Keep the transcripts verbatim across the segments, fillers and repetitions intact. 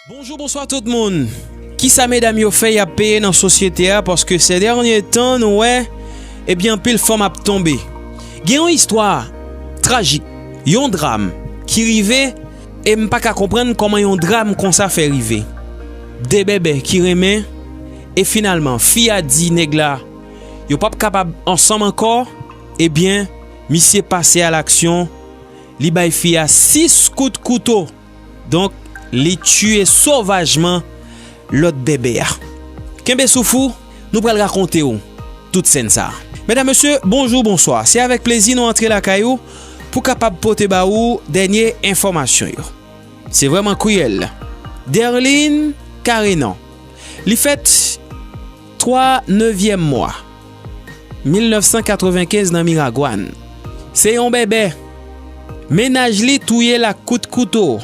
Bonjou, bonswa tout moun. Kisa medam yo fè y ap peye nan sosyete a? Paske se dènye tan nou wè, ebyen, anpil fanm ap tonbe. Gen yon istwa trajik, yon dram ki rive, e m pa ka konprann kòman yon dram konsa fè rive. De bèbè ki renmen, e finalman, fi a di nèg la, yo p ap kapab ansanm ankò, ebyen, misye pase a laksyon, li bay fi a sis kout kouto. Donk, li tiye sovajman lòt bèbè a. Kenbe souf ou, nou pral rakonte w tout sèn sa a. Medam, mesye, bonjou, bonswa. Se avèk plezi nou antre lakay ou pou kapab pote ba ou dènye enfòmasyon yo. Se vrèman kriyèl. Derline Carenan. Li fèt twa nevyèm mwa mil nèf san katrevenkenz nan Miragwàn. Se yon bèbè. Mennaj li touye l ak kout kouto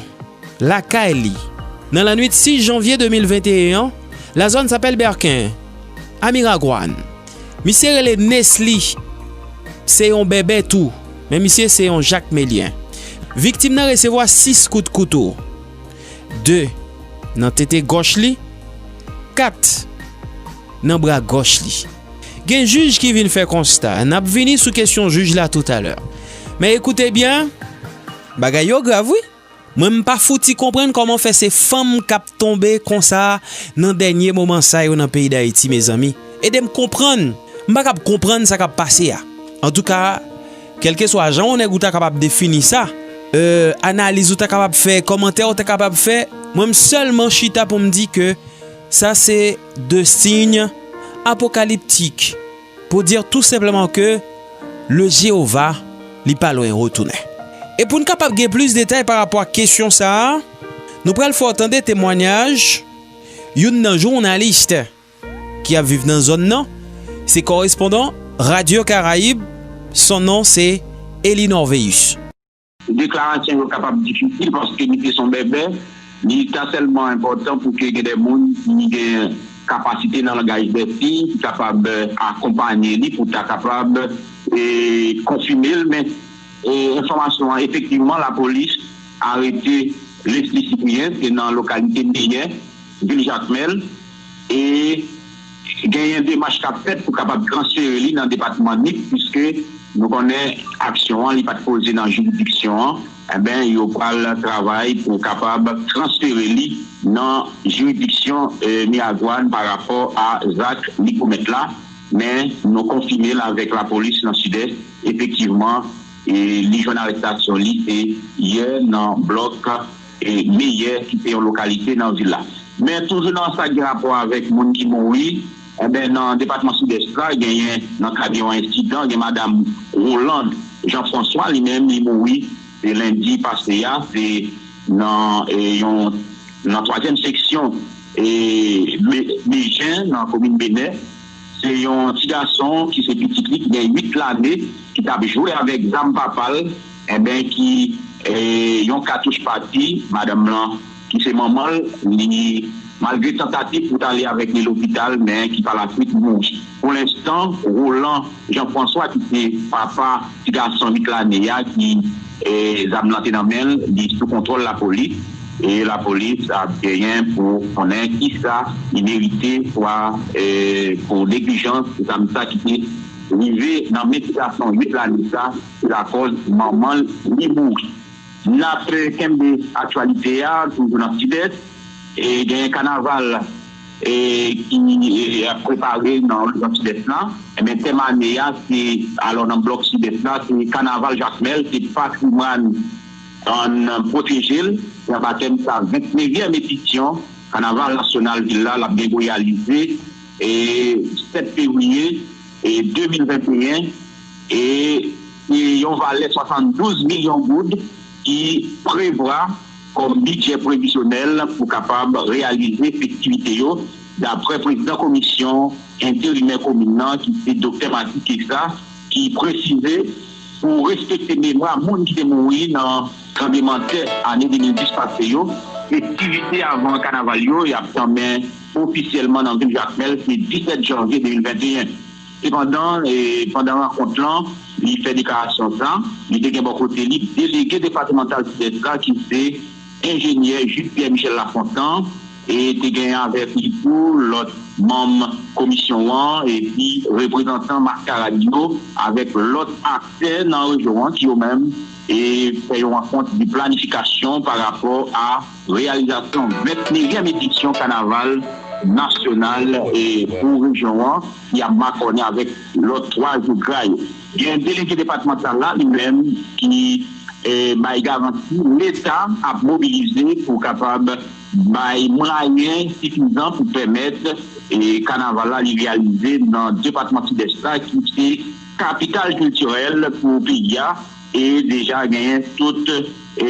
lakay li nan lannwit sis janvye de mil venteyen an, la zone s'appelle Berquin, a Miragwàn. Misye rele Nesly. Se yon bèbè tou, men misye se yon jakmelyen. Viktim nan resevwa sis kout kouto. De nan tete gòch li, kat nan bra gòch li. Gen jij ki vin fè konsta, n ap vini sou kesyon jij la toutalè. Men ekoute byen, bagay yo grav wi. Mwen m pa fouti konprann kòman fè se fanm k ap tonbe konsa nan dènye moman sa yo nan peyi Dayiti, mezanmi. Ede m konprann. M pa kab konprann sa k ap pase a. Antouka, kèlkeswa jan yon nèg ou ta kapab defini sa, euh, analiz ou ta kapab fè, kòmantè ou ta kapab fè, mwen m sèlman chita pou m di ke sa se de siy apokaliptik. Pou dir tou senpleman ke le Jewova, li pa lwen retounen. E pou n kapab gen plis detay pa rapò ak kesyon sa a, nou pral fè w tande temwanyaj youn nan jounalis ki ap viv nan zòn nan. Se korespondan Radyo Karayib, son non se Eli Norveus. Deklarasyon yo kapab difisil paske li te son bèbè. Li ta sèlman enpòtan pou ke gen de moun ki gen kapasite nan langaj dè siy, ki kapab, eh, akonpanye li pou ta kapab, eh, konfime l. Men, eh, enfòmasyon an, efektivman, lapolis arete Leslie Cyprien, se nan lokalite Meyè, vil Jakmèl, e genyen demach k ap fèt pou kapab transfere li nan depatman Nip, piske nou konnen aksyon an, li pa t poze nan jiridiksyon an, enben, yo pral travay pou kapab transfere li nan jiridiksyon, eh, Miragwàn pa rapò a zak li komèt la, men nou konfime l avèk lapolis nan Sidès, efektivman, e li jwenn arestasyon li, se yè nan blòk, e Meyè, ki se yon lokalite nan vil la. Men toujou nan sa ki gen rapò avèk moun ki mouri, enben, nan depatman Sidès la, genyen nan kad yon ensidan, gen madanm Roland Jean François, li menm, li mouri, se lendi pase a, se nan, e, yon, nan twazyèm seksyon, e, Be-, Bejen, nan komin Benè. Se yon ti gason ki se pitit li, ki gen uit lane, ki t ap jwe avèk zam papa l, enben, ki, e, yon katouch pati, madanm lan, ki se manman l, li, malgre tantativ pou t ale avèk li lopital, men ki pa lasuit mouri. Pou lenstan, Roland Jean François, ki se papa ti gason uit lane a, ki, e, zam lan te nan men l, li sou kontwòl lapolis. E lapolis ap genyen pou konnen kisa li merite, swa, e, pou neglijans zam sa ki te rive nan men ti gason uit lane sa, ki lakòz manman l li mouri. N ap kenbe aktyalite a toujou nan Sidès. E genyen kanaval, e, ki, e, ap prepare nan rejyon Sidès la. Ebyen, tèm ane a, se, alò, nan blòk Sidès la, se kanaval Jakmèl, se patrimwàn, ann pwoteje l. Se anba tèm sa, vennnevyèm edisyon kanaval nasyonal vil la, l ap gen pou reyalize, e, sèt fevriye, e, de mil venteyen, e se yon valè swasanndouz milyon goud ki prevwa kòm bidjè previzyonèl pou kapab reyalize festivite yo, daprè prezidan komisyon enterimè komin nan, ki se Doktè Mati Kessa, ki presize pou respekte memwa moun ki te mouri nan tranblemanntè ane de mil dis pase yo. Festivite avan kanaval yo, y ap tanmen ofisyèlman nan vil Jakmèl, se disèt janvye de mil venteyen. Sepandan, e, pandan rankont lan, li fè deklarasyon sa, li te gen bò kote li delege depatmantal Sidès la, ki se enjenyè Jude Pierre Michel Lafontant, e te gen avèk li tou lòt manm komisyon an epi reprezantan maskarad yo avèk lòt aktè nan rejyon an ki yo menm e fè yon rankont de planifikasyon pa rapò a reyalizasyon venneyèm edisyon kanaval nasyonal e pou rejyon an ki ap makònen avèk lòt twa jou gra yo. Gen delege depatmantal la li menm ki e, bay garanti Leta ap mobilize pou kapab bay mwayen sifizan pou pèmèt e, kanaval la li reyalize nan depatman Sidès la ki se kapital kiltirèl pou peyi a e deja genyen tout e,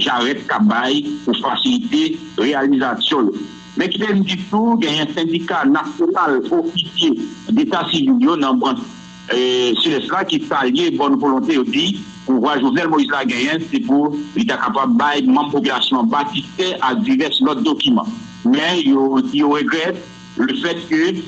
jarèt k ap bay pou fasilite reyalizasyon yo. Men kite m di tou genyen sendika nasyonal ofisye deta sivil yo nan branch e, Sidès la ki salye bòn volonte yo di pouvwa Jovenel Moïse la genyen se pou li ta kapab bay manm popilasyon an batistè ak divès lòt dokiman. Men yo di yo regrèt lefètke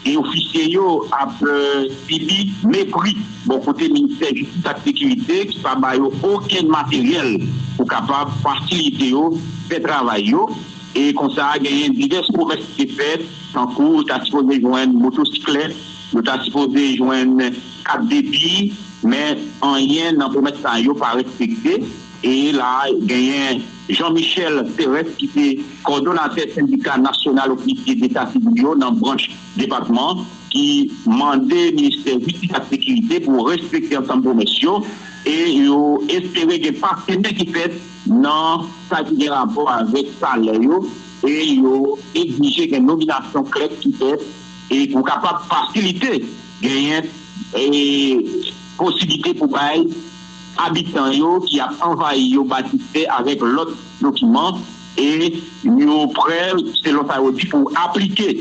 e ofisye yo ap e, sibi mepri bò kote ministè jistis ak sekirite ki pa ba yo okenn materyèl pou kapab fasilite yo fè travay yo. E konsa genyen divès pwomès ki te fèt tankou yo ta sipoze jwenn motosiklèt, yo ta sipoze jwenn kat debi, men anyen nan pwomès sa yo pa respekte. E la genyen Jean Michel Terès ki se kòdonatè sendika nasyonal ofisye deta sivil yo nan branch depatman ki mande ministè jistis ak sekirite pou respekte ansanm pwomès yo e yo espere gen pa semen ki fèt nan sa ki gen rapò avèk salè yo e yo egzije gen nominasyon klè ki fèt e pou kapab fasilite genyen e posiblite pou bay abitan yo ki ap anvayi yo batistè avèk lòt dokiman e yo prè selon sa yo di pou aplike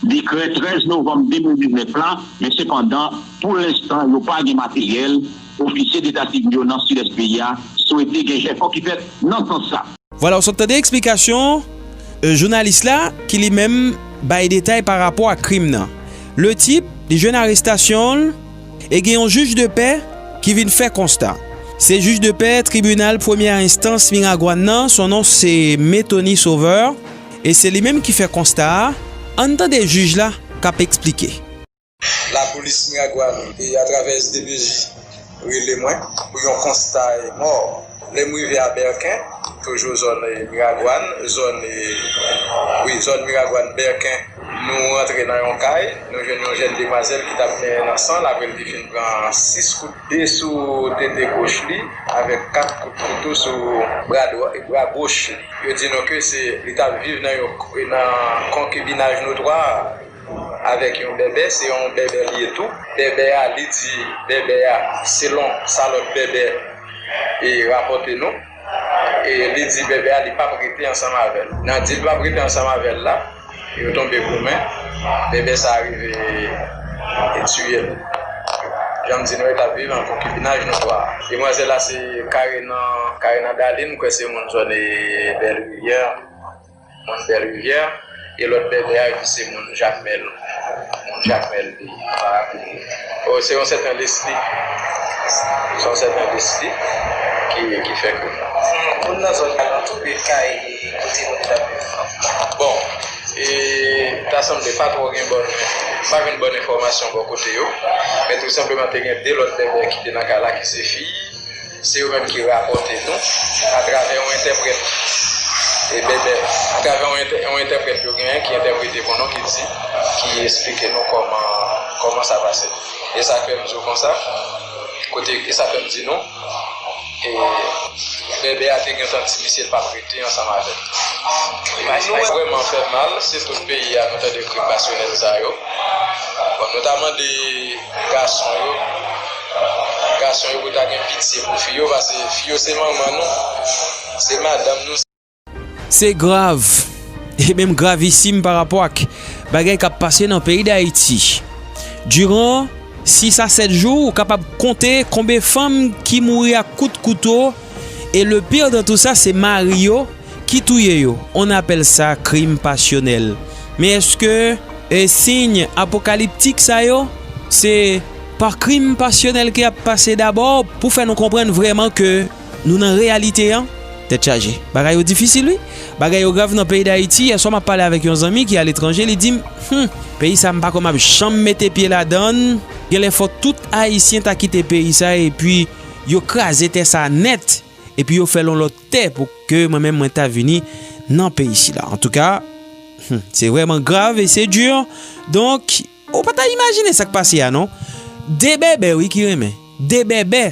dekrè trèz novanm de mil diznèf la, men sepandan pou lenstan yo pa gen materyèl. Ofisye deta sivil yo nan Sidès peyi a swete gen jefò ki fèt nan sans sa. Vwala, w sot tande eksplikasyon e, jounalis la ki li menm bay detay pa rapò a krim nan. Le tip li jwenn arestasyon l e gen yon jij de pè ki vin fè konsta. Se jij de pè tribinal premyè enstans Miragwàn nan, son non se Methony Sauveur, e se li menm ki fè konsta a. Ann tande jij la k ap eksplike. Lapolis Miragwàn e atravè S D P J rele mwen pou yon konsta e mò. Lè m rive a Bèken, toujou zòn e, Miragwàn, zòn e, wi, zòn Miragwàn Bèken, nou rantre nan yon kay, nou jwenn yon jèn demwazèl ki t ap benyen nan san l, apre l te fin pran sis kout de sou tete goch li, avèk kat kout kouto sou bra dwa, bra goch li. Yo di nou ke se, li t ap viv nan yon, nan konkibinaj notwa avèk yon bèbè, se yon bèbè li ye tou. Bèbè a, li di bèbè a, selon sa lòt bèbè e rapòte nou, e li di bèbè a, li p ap rete ansanm avè l. Nan di l p ap rete ansanm avè l la, yo tonbe goumen, bèbè sa a rive e tiye l. Jan m di nou, yo t ap viv an konkibinaj notwa. Demwazèl la se Karena, Karena Darline, m kwè se moun zòn e Bèl Rivyè. Moun Bèl Rivyè, e lòt bèbè a, yo di se moun Jakmèl. Moun Jakmèl li. O, se yon sèten Leslie. Se yon sèten Leslie ki, ki fè krim nan. Moun nan zòn alantou de kay kote moun t ap viv. Bon, e ta sanble pa twò gen bòn, pa gen bòn enfòmasyon bò kote yo, men tou senpleman te gen de lòt bèbè ki te nan kay la ki se fi. Se yo menm ki rapòte nou atravè yon entèprèt. E bèbè, atravè yon entè-, yon entèprèt yo genyen ki entèprete pou nou, ki di, ki esplike nou kòman, kòman sa pase. E sa k fè m di w konsa, kote, e sa fè m di nou, e bèbè a te gentan di misye l p ap rete ansanm avè l. Sa vrèman fè m mal, se tout peyi a nou tande krim pasyonèl sa yo. Bon, nou ta mande gason yo, gason yo pou ta gen pitye pou fi yo, paske fi yo se manman nou, se madanm nou. Se grav, e menm gravisim pa rapò ak bagay k ap pase nan peyi Dayiti. Diran sis a sèt jou, ou kapab konte konbyen fanm ki mouri ak kout kouto, e le pire dans tout sa, se mari yo ki touye yo. On appelle ça crime passionnel. Men èske e siy apokaliptik sa yo, se pa krim pasyonèl ki ap pase dabò pou fè nou konprann vrèman ke nou nan reyalite an? Tèt chaje. Bagay yo difisil, wi. Bagay yo grav nan peyi Dayiti. Yèswa, m ap pale avèk yon zanmi ki aletranje. Li di m, hmm, peyi sa, m pa kwè m ap janm mete pye ladan l. Genlè fò tout Ayisyen ta kite peyi sa epi yo kraze tè sa nèt. Epi yo fè l yon lòt tè pou ke mwen menm mwen ta vini nan peyi sila. Antouka, hmm, se vrèman grav e se di. Donk, ou pa ta imajine sa k pase a, non. De bèbè, wi, ki renmen. De bèbè.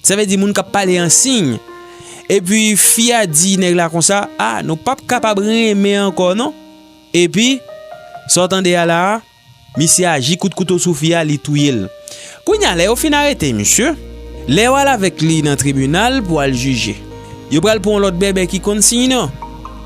Sa vle di moun k ap pale an siy. Epi fi a di nèg la konsa, "A, nou p ap kapab renmen ankò, non." Epi, sa w tande a la a, misye aji kout kouto sou fi a, li touye l. Kounye a, lè yo fin arete misye, lè yo al avèk li nan tribinal pou al jije, yo pral pran yon lòt bèbè ki konn siy nan.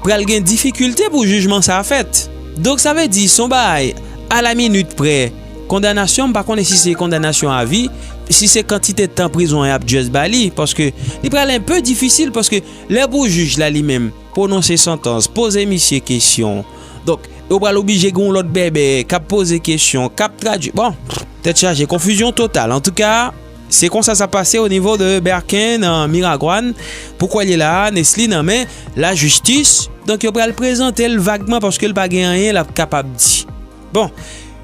Pral gen difikilte pou jijman sa a fèt. Donk, sa vle di, se yon bagay a la minit prè. Kondanasyon, m pa konnen si se kondanasyon a vi, si se kantite tan prizon y ap just ba li, paske li pral enpe difisil, paske lè pou jij la li menm pwononse santans, poze misye kesyon. Donk, yo pral oblije gen yon lòt bèbè k ap poze kesyon, k ap tradui. Bon, tèt chaje, konfizyon total. Antouka, se konsa sa pase o nivo de Berken nan Miragwàn. Pou kwè li la a, Nesly nan men lajistis. Donk, yo pral prezante l vagman paske l pa gen anyen l ap kapab di. Bon,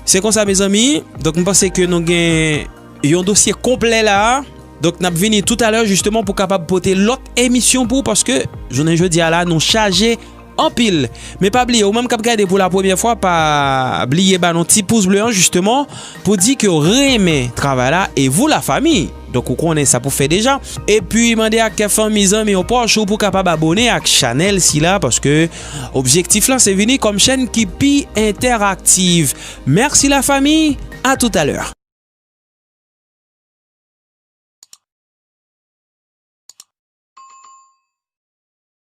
se konsa, mezanmi. Donk, m panse ke nou gen yon dosye konplè la a. Donk, n ap vini toutalè, jisteman, pou kapab pote lòt emisyon pou ou, paske jounen jodi a la, nou chaje anpil. Men pa bliye, ou menm k ap gade pou la premyè fwa, pa bliye ba nou ti pous ble an, jisteman, pou di ke w renmen travay la, e vou la fami. Donk, ou konnen sa pou fè deja. Epi, mande ak kèk fanmi, zanmi, yon pwòch ou pou kapab abone ak chanèl sila, paske objektif lan, se vini kòm chèn ki pi entèraktiv. Mèsi la fami, a toutalè.